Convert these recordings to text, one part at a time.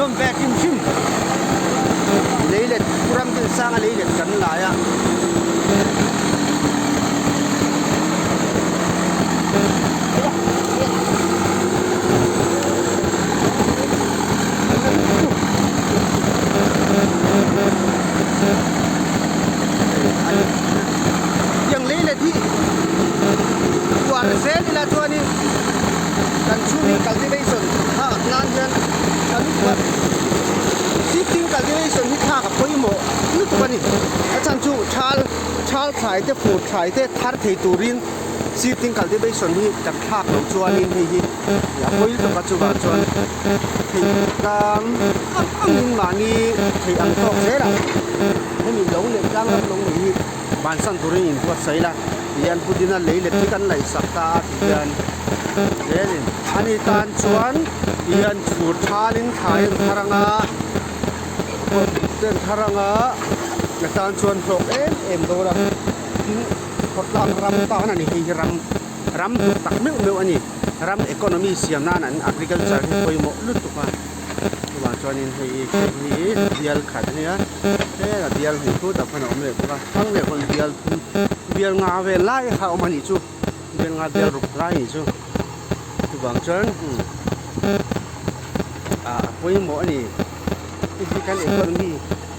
Hmuhnawm ve hrim hrim. Leilet Pu Ramdinsanga leilet kan lai a. Tiang leilet hi uar zel ila chuanin kan chhung hi cultivation thlak nan hian kan uar shifting cultivation hi thlak a pawimawh lutuk a ni. A chhan chu thal thal thlai te fur thlai te thar thei turin shifting cultivation hi kan thlak loh chuanin hei hi a pawi lutuk a chuvang chuan thei tlang ang angin mahni thei ang tawk zel a hemi lo leh tlang ram lo nei hi bansan turin inbuatsaih ila tihian Putin-a lei let hi kan laihsak ta a tih hian zelin ani tan chuan tihian fur thalin thlai an thar anga ten thar anga a tan chuan hlawk em em dawn a tin khawtlang ram tan a ni hei hi ram ram hnuk tak meuh meuh a ni ram economy siam nan an agriculture hi pawimawh lutuk a chuvang chuanin hei hi hi bial khat a nia heng a bial hnih thu tak khan a awm leh bawk a thlang leh pawn bial thum bial nga vel lai kha a awm a nih chu bial nga bial ruk lai a nih chu chuvang chuan ah a pawimawh a ni hei hi kan economy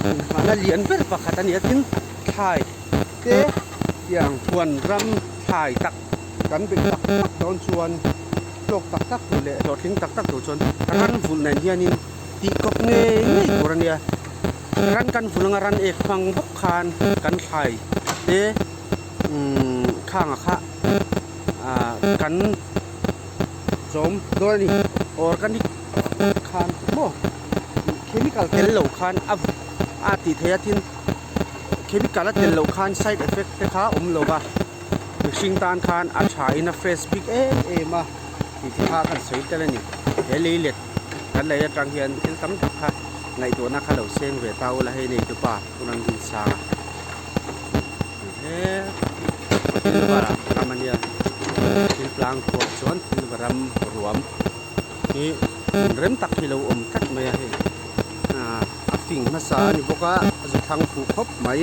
inhmahna lian ber pakhat a ni a tin thlai te tiang huan ram thlai tak kan beih tak tak dawn chuan hlawk tak tak tur leh hlawhtling tak tak tur chuan ran vulh nen hianin tih kawp ngei ngei tur a nia ran kan vulh anga ran ek hmang bawk khan kan thlai te umm khang a kha ah kan chawm dawn a ni organic khan maw chemical tel lo khan a a tih theih a tin chemical a tel loh khan side effect te kha a awm lo va. Mihring tan khan a tha in a fresh bik em em a tih te kha kan sawi tel a ni. He lei let kan lei atang hian thil tam tak kha ngaihtuahna kha lo seng ve ta ula hei nei tupa Pu Ramdinsanga he thil va ram a nia thil tlang khuah chuan thil va ram ruam hi hmun rem tak hi lo awm tlat mai a hei a fing hmasa a ni bawk a a zu thlang fuh khawp mai.